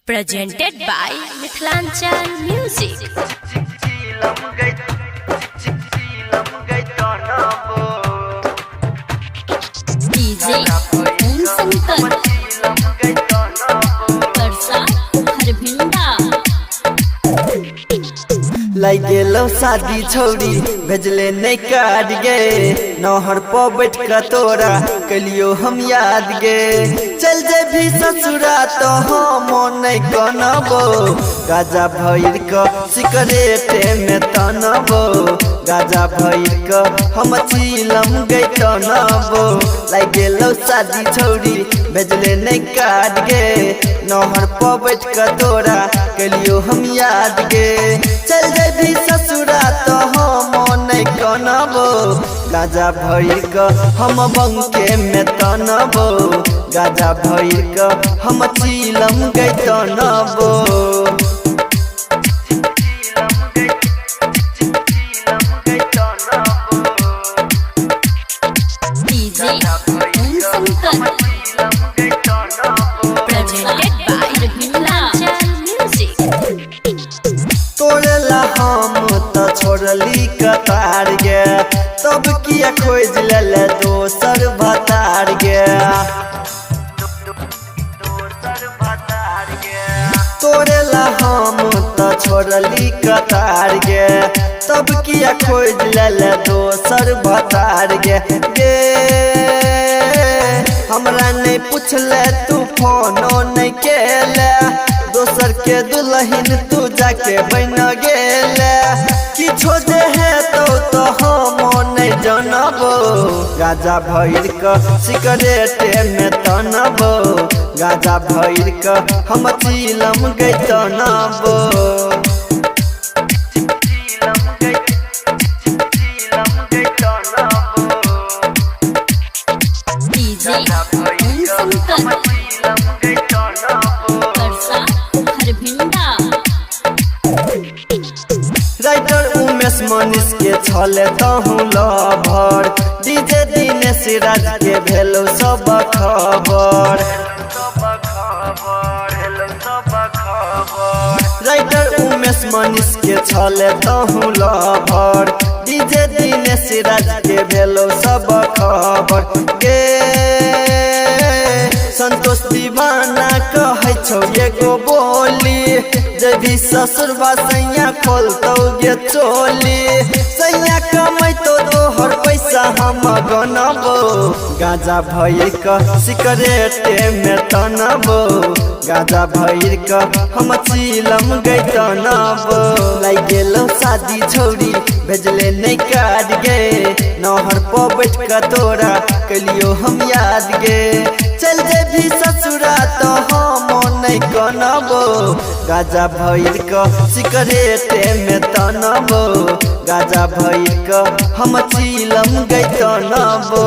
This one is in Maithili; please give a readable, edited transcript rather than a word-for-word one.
Presented by Mithlanchal Music. DJ Om Shankar Parsa Harbhinda. लाई गेलो शादी छौरी भेजले नहीं काट गे, नहर पर बैठ के तोरा कलियो हम याद गे। चल जेबी ससुरा तो हम नहीं कनबो, गाजा भर के सिगरेट में तनबो, गाजा भर के हम चिलम गे तनबो। लाई गेलो शादी छौरी भेजले नहीं काट गे, नहर पर बैठ के तोरा कलियो हम याद गे। चल जेबी ससुरा तो हम नहीं कनबो, गाजा भर के हम बंके में तनबो, गाजा भर के हम चिलम गे तनबो। DJ Om Shankar Presented by Mithlanchal Music. तोड़ला हम तो छोड़ली कतार गे, तब किया खोज ले दोसर भतार गे। तोड़ला हम तो छोड़ली कतार गे, तब किया खोज ले दोसर भतार गे। गे हमरा नहीं पूछले तू फोनो नहीं केले, दोसर के दुल्हन तू जाके बन गेले। किछो जे है तो हम नहीं जानबो, गाजा भर के सिगरेट में तनबो, गाजा भर के हम चिलम गे तनबो। DJ Om Shankar Parsa Harbhinda. Writer Umesh Manish के छले तहु लभर, डीजे दिनेश राज के भेलो सब खबर। राइटर उमेश मनीष के छले तहु लभर, डीजे दिनेश राज के भेलो सब खबर। गे संतोष दीवाना कहै छौ एगो बोली, जेबी ससुरबा सैया खोलतौ गे चोली। सैया कमैतौ तोहर पैसा हम गनबो, गाजा भर के सिगरेट में तनबो, गाजा भर के हम चिलम गे तनबो। लाई गेलो शादी छौरी भेजले नहीं काट गे, नहर पर बैठ के तोरा कलियो हम याद गे। चल जेबी ससुरा तो हम नहीं कनबो, गाजा भर के सिगरेट में तनबो, गाजा भर के हम चिलम गे तनबो।